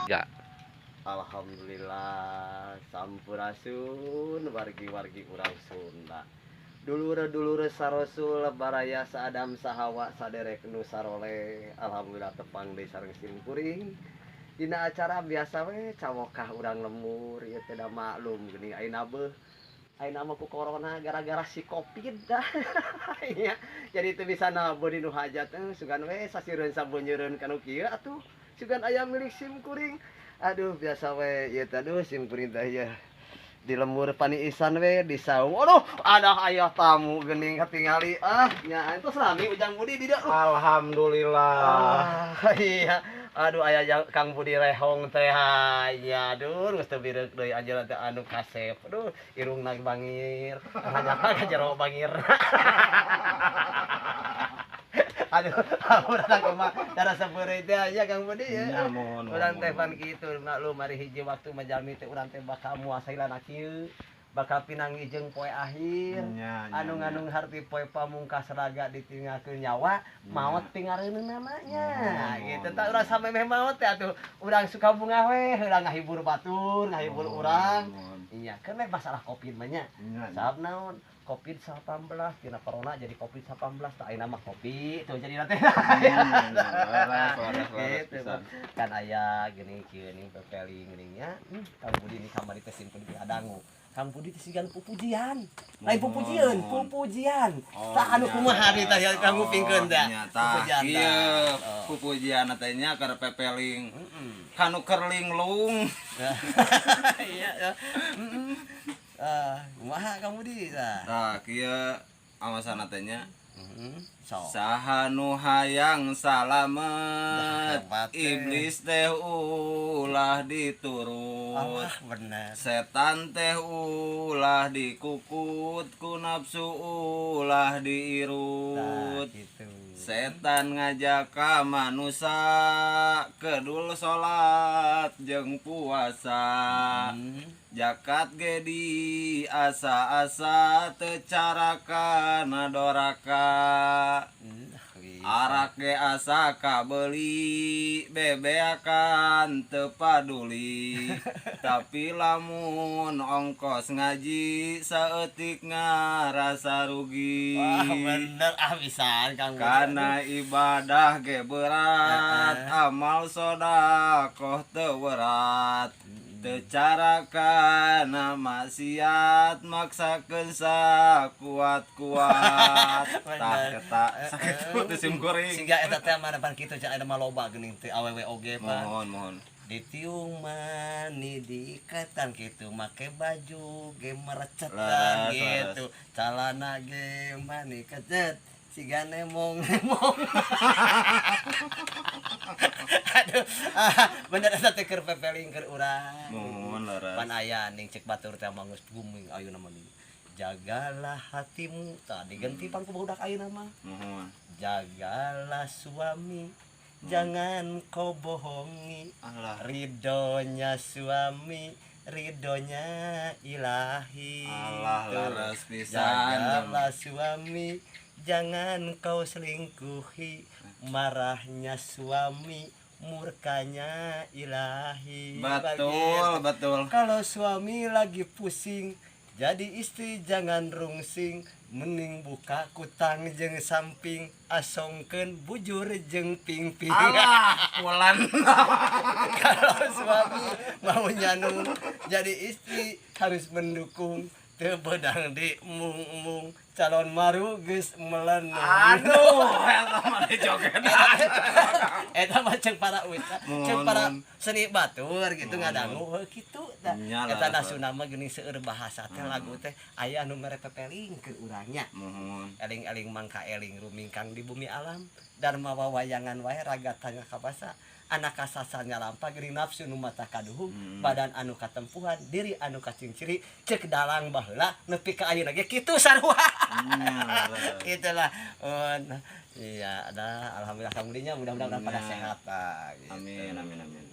Ya. Alhamdulillah, sampurasun wargi-wargi urang Sunda. Dulur-dulur sarosul, baraya saadam sahawa saderek nu saroleh. Alhamdulillah, tepang deui sareng simkuring. Dina acara biasa we, cawokah urang lembur ieu teh. Da maklum geuning ayeuna beuh. Ayeuna mah ku corona, gara-gara si Covid dah. Iya, jadi teu bisa nabuh di nu hajat eh, sugan we sasireun sabunjeureun kanu kieu atuh. Sugan aya milik simkuring. Aduh, biasa we ieu teh. Aduh, simkuring teh ya di lembur paniisan we di saung. Aduh, ada aya tamu geuning katingali. Ah, nya entos rame Ujang Budi di dieu. Alhamdulillah. Ah, iya. Aduh, aya Kang Budi Rehong teh ya. Aduh, geus teu bireuk deui anjeunna teh anu kasep. Aduh, irungna bangir. Hanya ka jero bangir. Aduh, aku datang ke mah darah sepeureuy teh aya Kang Budi ya. Ya, mohon. Urang teh mohon. pan kitu, maklum ari hiji waktu menjalmi teh urang teh bakal muasailana kieu. Bakal pinanggih jeung poe akhir. Nya, Anu nya. Ngandung harti poe pamungkas, raga ditinggalkeun nyawa, maot tingareunna namanya. Mohon, Gitu mohon. Tak urang sampe meh maot teh atuh urang suka bungah we, urang ngahibur batur, ngahibur Mohon, urang. mohon. Iya, kan we masalah Covid mah nya. Nya. Sabab naon? Covid 19 tina corona jadi Covid 19, tak ayeuna mah kopi tuh jadi nanti. Leres, leres, leres Gitu, pisan. Kan aya gini kieu nih pepeling geuning nya. Kang Budi ini kamari teh simpen di adangu. Kang Budi teh sigan pupujian. Lain pupujian, Mohon. Pupujian. Oh, Tah, anu nya. kumaha teh ya Kang ngupingkeun teh? Nya, tah Pupujian kieu tah. Oh. Pupujian teh nya keur pepeling. Heeh. Kanu keur linglung. Iya, ya. Heeh. Ah, kumaha Kang Budi tah? Tah, kieu awasan teh nya. Heeh. Sok. Saha nu hayang salamet, Hebat teh. Iblis teh ulah diturut. Allah, bener. Setan teh ulah dikukut, ku nafsu ulah Nah, diirut. Gitu. Setan ngajak ka manusa kedul salat jeung puasa. Jakat ge di asa-asa teu caraka doraka. Bisa. Arak ge asa kabeli, bebeakan teu paduli, tapi lamun ongkos ngaji saeutik ngarasa rugi. Wah, bener ah pisan Kang Budi. Karena ibadah ge berat, amal sodakoh teu berat, teu cara kana maksiat maksakeun sakuat-kuat. Tah, eta sakitu teh sim kuring. Sehingga eta teh mana pan kitu cak ada mah loba geuning teh awewe oge pan. Mohon, mohon. Ditiung mani diketan gitu, make baju ge merecetan Leres, gitu, calana ge mani kecet siga nemong nemong. Aduh, ah, bener eta teh keur pepeling keur urang. Mohon, leres. Pan aya ning cek batur teh mah geus booming ayeuna mah nih. Jagalah hatimu, tah diganti pan ku budak ayeuna mah. Mohon. Jagalah suami, jangan kau bohongi. Alah. Ridhonya suami, ridhonya ilahi. Alah. Tuh. Leres pisan. Jagalah suami, jangan kau selingkuhi. Marahnya suami, murkanya ilahi. Betul. Begitu. Betul. Kalau suami lagi pusing, jadi istri jangan rungsing, mending buka kutang jeung samping, asongkeun bujur jeung pingping. Alah, pulan. Kalau suami mau nyanung, jadi istri harus mendukung. Teu beudang di mung-mung, calon maru geus melenung. Aduh, eta mah dijogetan. Eta mah cek para uca, cek Mohon, para mohon. Seni batur gitu. Mohon, Ngadangu heuh kitu tah. Nya Eta lah. nasuna mah geuning seueur bahasa teh, lagu teh aya anu mere pepeling keur urang nya. Mohon. Eling-eling mangka eling rumingkang di bumi alam dharma wawayangan wae raga tanya kabasa anak kasasar nyalampa geuning nafsu nu mata kaduhung, badan anu katempuhan, diri anu kacingciri. Cek dalang baheula nepi ka ayeuna ge kitu sarua. Nya, leres. Itulah. Oh, nah, iya, ada alhamdulillah Kang Budinya mudah-mudahan pada Nya. sehat lah gitu. Amin, amin, amin.